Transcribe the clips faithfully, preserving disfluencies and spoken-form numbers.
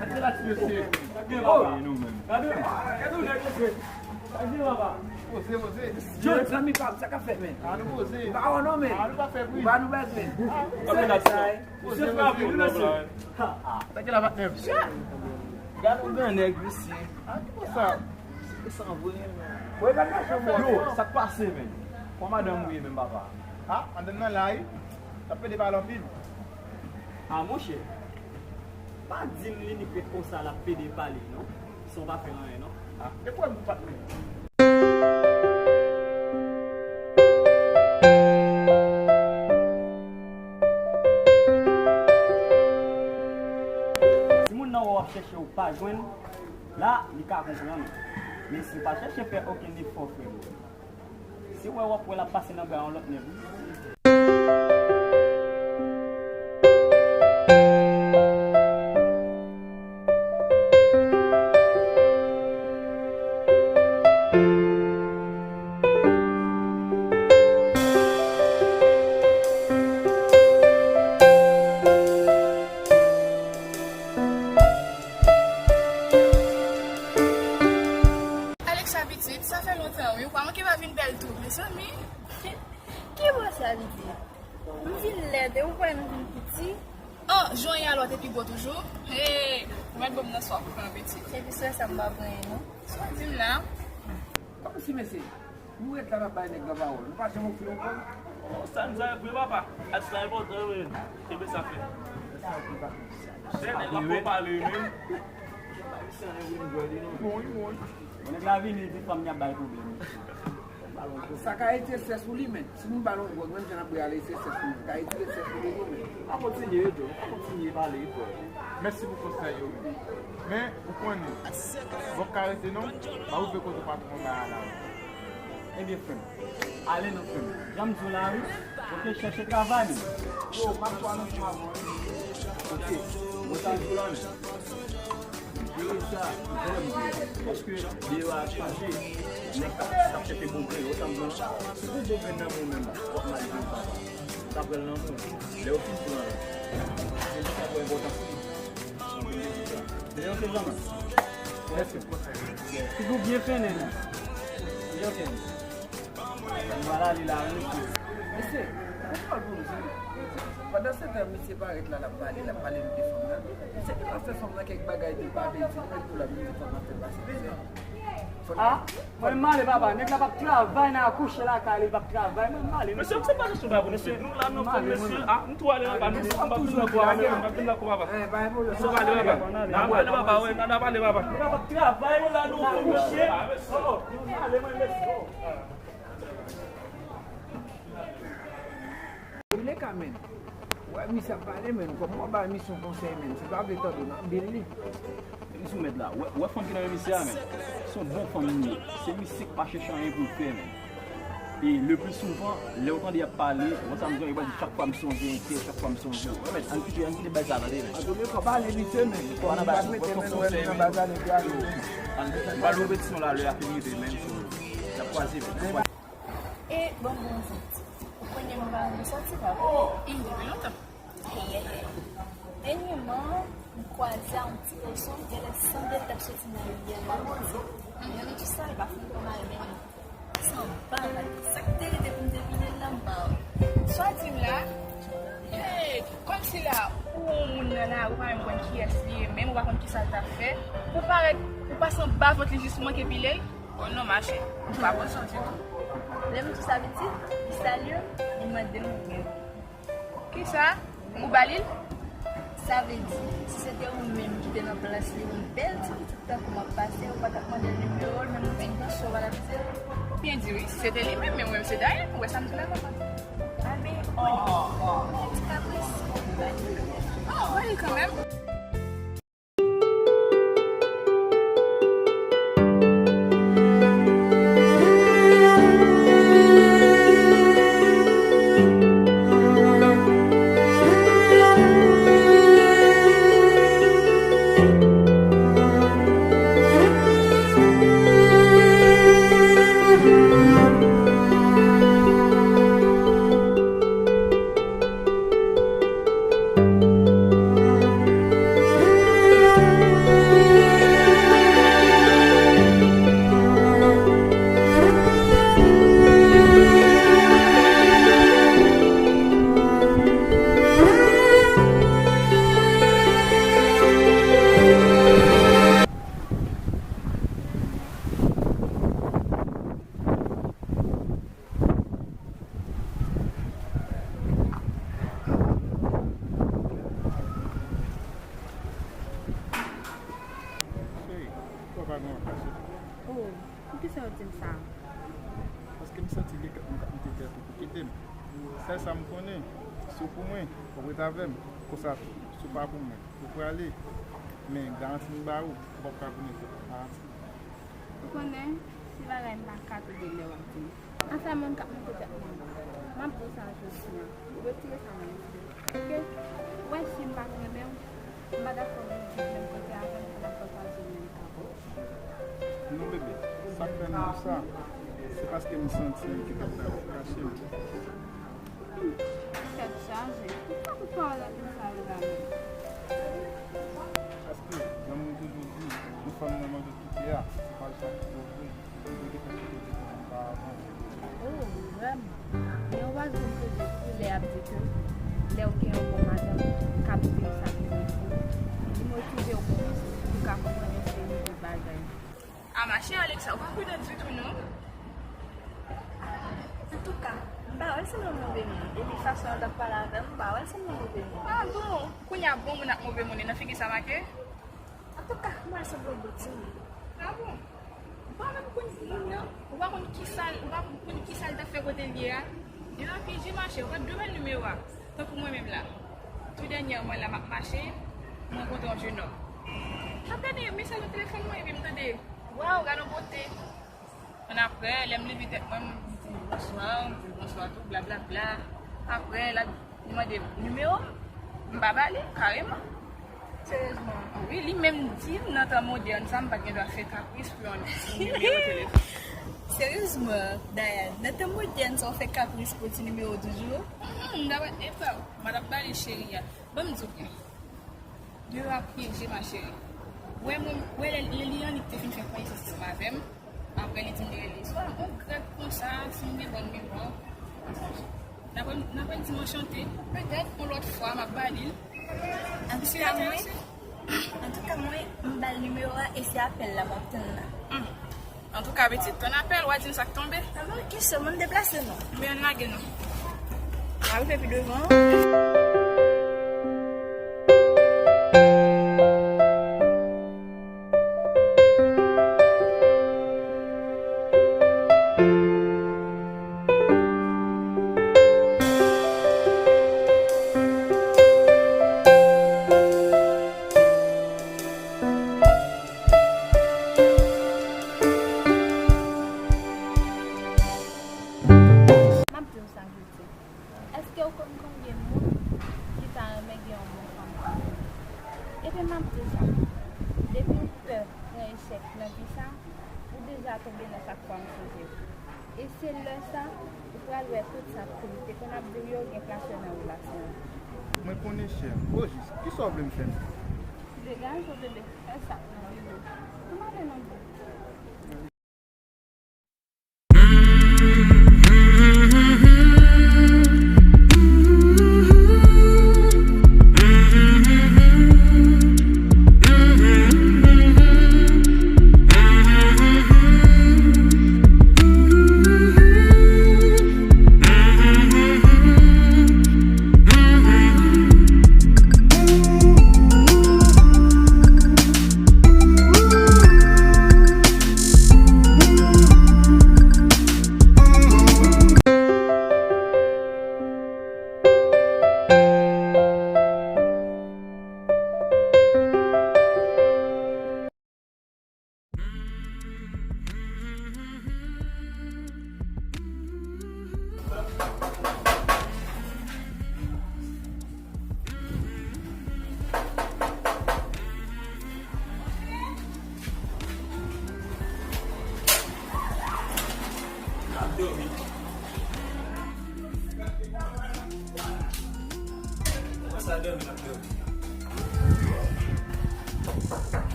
Gade la ti mesye. Gade la. Gade, gade yon nèg mesye. Gade yon nèg mesye. Gade papa. Poze, poze. Yo, zanmi pa m, sa k ap fèt, men? Ann poze. Ou pa wè non, men. Ann pa fè bri. Ou pa nou bèt, men. Sa k ap fèt? Misye frape wi, mesye. Ha, ha. Sa ki la patnè m? Gade yon gran nèg, mesye. A, ki konsa? Yo, sa k pase, men? Kòman madanm ou ye menm, papa? A, madanm nan la wi. L ap pede pale anpil. A, monchè, pa di m li nik ret konsa l ap pede pale non. San w pa fè l anyen non. A, e pwoblèm ou patnè. Si moun nan wè w ap chèche ou pa jwenn, la li ka konprann ou. Men si w pa chèche fè okenn efò, frè m, si w wè w ap wè l ap pase nan bra yon lòt nèg wi. Alexa pitit, sa fè lontan wi, ou pa manke pa vin bèl tou, mezanmi. Ki bò sa pitit? M vin lèd, e ou kwè m vin piti? An, jan w ye a lòt epi bo toujou? Hey, ou mèt ban m nan swa pou pran apeti. Epi swa sa m pa pran non. Sa w di m la? Kòmsi mesye, nou ret la n ap bay nèg la pawòl. Nou pa janm ofri yon kòb. Oh, sa n sa vre papa. Atis la enpòtan wi. Kenbe sa fè. Chè nèg la fò pale wi menm. Bon, wi, bon. Bon, nèg la vini, di fanm li ap bay pwoblèm. Sa ka retire strès pou li, men. Si nou ba l yon gwòg, menm jan n ap rale, se strès pou li. Ka retire strès pou li tou, men. Pa kontinye, Joe. Pa kontinye pale, frè. Mèsi pou konsèy yo, men. Men, ou konnen, bon, ka rete non. Pa rive kote patwon la, la. Ebyen, frè m, ale non, frè m. Jan m di w la, wi. Ok, chèche travay, men. Yo, pa twò nan fwa, bon. Ok, mwen ta di w la, men. Jere sa, jere m jere. Paske, de yo a chanje. Nèg k ap, k ap chèche bon grenn, ou tann nan. Si pou bon grenn nan bon menm, w ap mal jere papa. Sa pral nan moun. Lè yo fin pran, se li k ap wè enpòtans li. Lè yo se zanmi. Mèsi. Figi w byen fennen, non. Byen fennen. Vwala, li la, wi, mesye. Mesye, ou pral pou nou, wi. Pandan se tan, misye parèt la, l ap pale, l ap pale nou de fanm nan. Misye te pral fè fanm nan kèk bagay, de pa vle di, nou mèt pou l ap di fanm nan fè pase misye. A, mwen m ale, papa. Nèg la p ap travay nan akouche lakay li, li p ap travay. Mwen m ale, mesye. Mesye, se pa kesyon travay, mesye. Nou la, nou fanm, mesye. A, nou tou ale anba, nou, nou pa vin nan kò a, nou pa vin nan kò, papa. N ap ale, papa. N ap ale, papa, wi, n ap ale, papa. Nèg la p ap travay, nou la, nou fanm, mesye. Oh, oh, mwen m ale, mwen, mesye. Oh. Rile ka, men. Wè, misye ap pale, men. Kòman w ap bay misye yon konsèy, men? Si l pa vle tande w, n ap bil li. Li sou mèt la. Wè, wè fanm ki nan men misye a, men. Se yon bon fanm li ye. Se misye k pa chèche anyen pou l fè, men. E le pli souvan, lè w tande y ap pale, wè sa m di w, yo pral di, chak fwa m sonje yon kè, chak fwa m sonje w. Wè, men, ann kite, ann kite bay sa, tande, men. Antouka, pa ale misye, men. Kòman w ap mete men nou wè nou nan bazar nèg yo ale. M pral repetition la, lè a fin rive, men, so, n ap kwaze, men. E bon, bon, zanmi. Ou konnen m pa renmen sòti, pa vre? Wi, depi lontan. Hey, hey, hey. Dènyèman, m kwaze a yon ti gason, genlè sanble l t ap soti nan rivyè la, ou konn sa. Menm tou sa, li pa fin pran mari, men sanba, sa k te rete pou m te vini la, m pa wè. Sa w di m la? Hey, kòmsi la, ou wè yon moun nan lari, ou pa menm konn kiyès li ye, menm ou pa konn kisa l t ap fè. Ou parèt, ou pase anba vant li jis ou manke pile l. Oh non, machè, ou pa bon son ditou. Lè m di w sa pitit, li salye m, li mande m nimewo. Kisa? Ou ba li l? Sa vle di, si se te ou menm ki te nan plas li, yon bèl ti pitit tankou m ap pase, ou pa t ap mande l nimewo l, menm yon ti bonswa ou pa t ap di l? Byen di wi, si se te li menm, men mwen menm se Dayè, ou wè sa m di la papa. A men, oh, oh, oh, ti kapris, ou ba li l. Oh, ba li l kanmenm. Pa gen anpil. Oh, poukisa w di m sa? Paske m santi gen kèk moun k ap monte tèt ou pou kite m. Sèl sa m konnen, si w pou mwen, w ap ret avè m. Konsa tou, si w pa pou mwen, ou prale. Men garanti m ba ou, ou p ap ka konnen kèk moun. Ou konnen, se bagay m pa ka tande lè w ap di m. Afè moun k ap monte tèt moun. M ap di w sa jodi a. Retire sa nan lespri w. Oke? Ou wè si m pa t renmen w, m pa dakò pou w viv menm kote avè m, pou n ap pataje menm kay. Non, bebe, sa k fè m di w sa, se paske m santi gen kèk bagay w ap kache m. Hmm, tèt chaje. Poukisa tout pawòl anpil sa yo la menm? Paske, granmoun toujou di, yon fanm nan manje kite a, se pa sa ki pwòp vre. Li te fè tout kote pou mwen pa avan. Oh, vrèman. Men ou pa janm sonje tou lè y ap di ke lè w gen yon bon madanm k ap di w sa ki bon pou ou, li motive w plis pou w ka konprann yon seri de bagay. A, ma chère Alexa, ou pa pridans ditou, non. Antouka, m pa wè l sanble yon move moun. Epi fason l t ap pale avè m, m pa wè l sanble yon move moun. Ah bon? Kounye a, bon moun ak move moun, e nan figi sa make? Antouka, m wè l sanble yon bon timoun. Ah bon? Ou pa menm konn moun nan, ou pa konn kisa l, ou pa konn kisa l t ap fè kote l ye a. Depi je mache, ou pa t dwe ba l nimewo a. Tankou mwen menm la. Tou dènyèman la, m ap mache, m rankontre yon jenòm. M ap gade mesaj nan telefòn mwen, epi m tande, waw, gade yon bote. Annapre, lè m leve tèt mwen, m di l bonswa, m di l bonswa tou, blablabla. Apre, l ap Li mande m nimewo m, m pa ba li, kareman. Seryezman? Wi, li menm di m nan tan modèn sa, m pa t gen dwa fè kapris pou yon, pou yon nimewo telefòn. Seryezman, Dayane, nan tan modèn sa, w fè kapris pou ti nimewo toujou? Mhm, m ta pral, epa, m pa t ap ba li cheri a. Ban m di w byen. Deyò a pyeje, ma chérie. Wè mwen, wè lè, lè li annik te fin fè konesans ansanm avè m, apre li di m li rele swa on grèk konsa, si m gen bòn memwa. N apre, n apre m di m anchante. Petèt, yon lòt fwa, m ap ba li l. Antouka, mwen, antouka, mwen, m ba l nimewo a e se apèl la m ap tann la. Hmm. Antouka, pitit, tann apèl, w a di m sa k tonbe. A bon, ki sou, mwen m deplase non. Men ann lage non. N a rive pi devan. M ap di w sa jodi. Èske w konn konbyen moun ki ta renmen gen yon bon fanm konsa? Epi m ap di w sa, depi w pè pran echèk nan vi sa, ou deja tonbe nan sa k pa w sonje. E se lè sa, ou pral wè tout sa ke w te konn ap di w yo gen plas yo nan relasyon an. Mwen konnen, chè. O jis, kisa w vle m fè menm? Degaje w, bebe, fè sa k nan vi w. Ann ale non, bebe.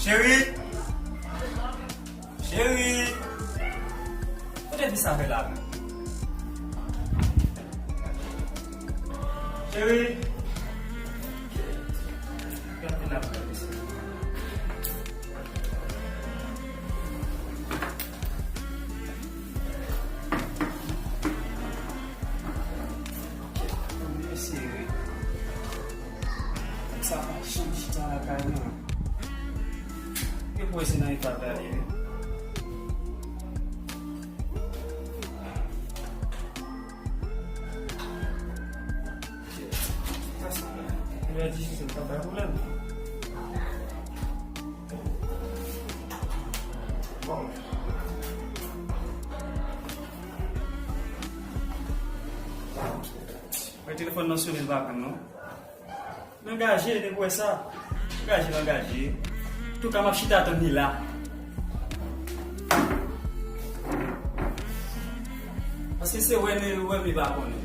Cheri! Cheri! Kote fi sa fè la menm? Cheri! Gad fi n ap fè mesye. Mesye. Sa pa janm chita lakay mwen. Yo pou wè se nan eta sa l ye. Lè difisil, pa bay pwoblèm. Bon. Mwen telefòn nan sone, l pa konn non. M angaje, depi w wè sa. M angaje, m angaje. Antouka, m ap chita tann li la. Paske se wè li, wè li pa konnen.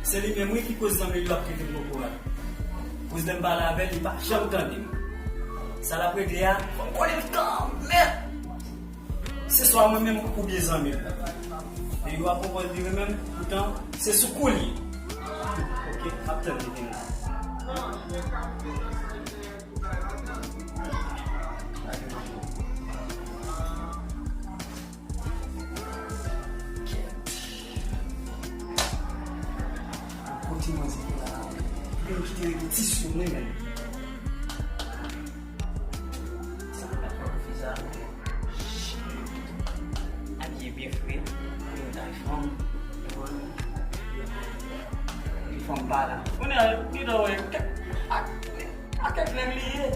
Se li menm, wi, ki koz zanmi li yo ap trete m kokorat. Koz lè m pale avè l, li pa janm tande m. Sa l ap regle a, fò m konnen l kanmenm. Se swa mwen menm oubyen zanmi l. E yo ap pran pòz li menm, poutan, se sou kou li ye. Ok, m ap tann li vin la. Kote mwen se la. Yo kite ti sou mwen menm. Sa pa fè sa. Abiye byen fre. Yon tay fanm. Yon fanm pa la. Kounye a, li dwe wè kèk, ak, ak kèk nèg li ye.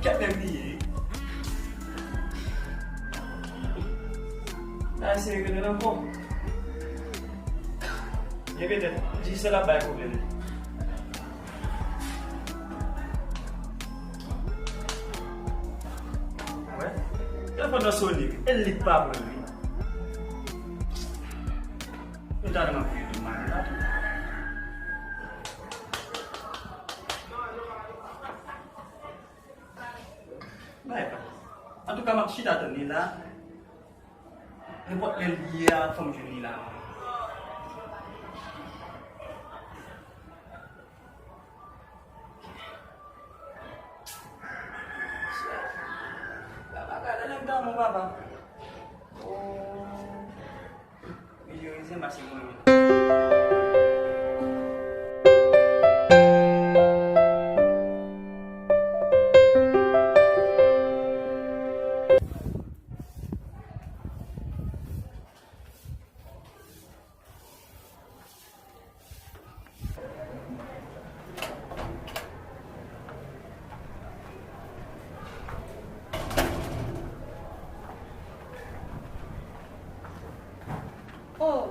Kèk nèg li ye. Sa se rele nan kò. Gen petèt, Digicel ap bay pwoblèm. Wè. Telefòn nan sone, e li k pa pran li. Yo ta nan fè mal la. Bay pa. Antouka, m ap chita tann li la. Nenpòt lè l ye a, fò m jwenn li la. Papa, gade nèg damou, papa. Oh. Vizyon rizè, mache mwen menm. Oh,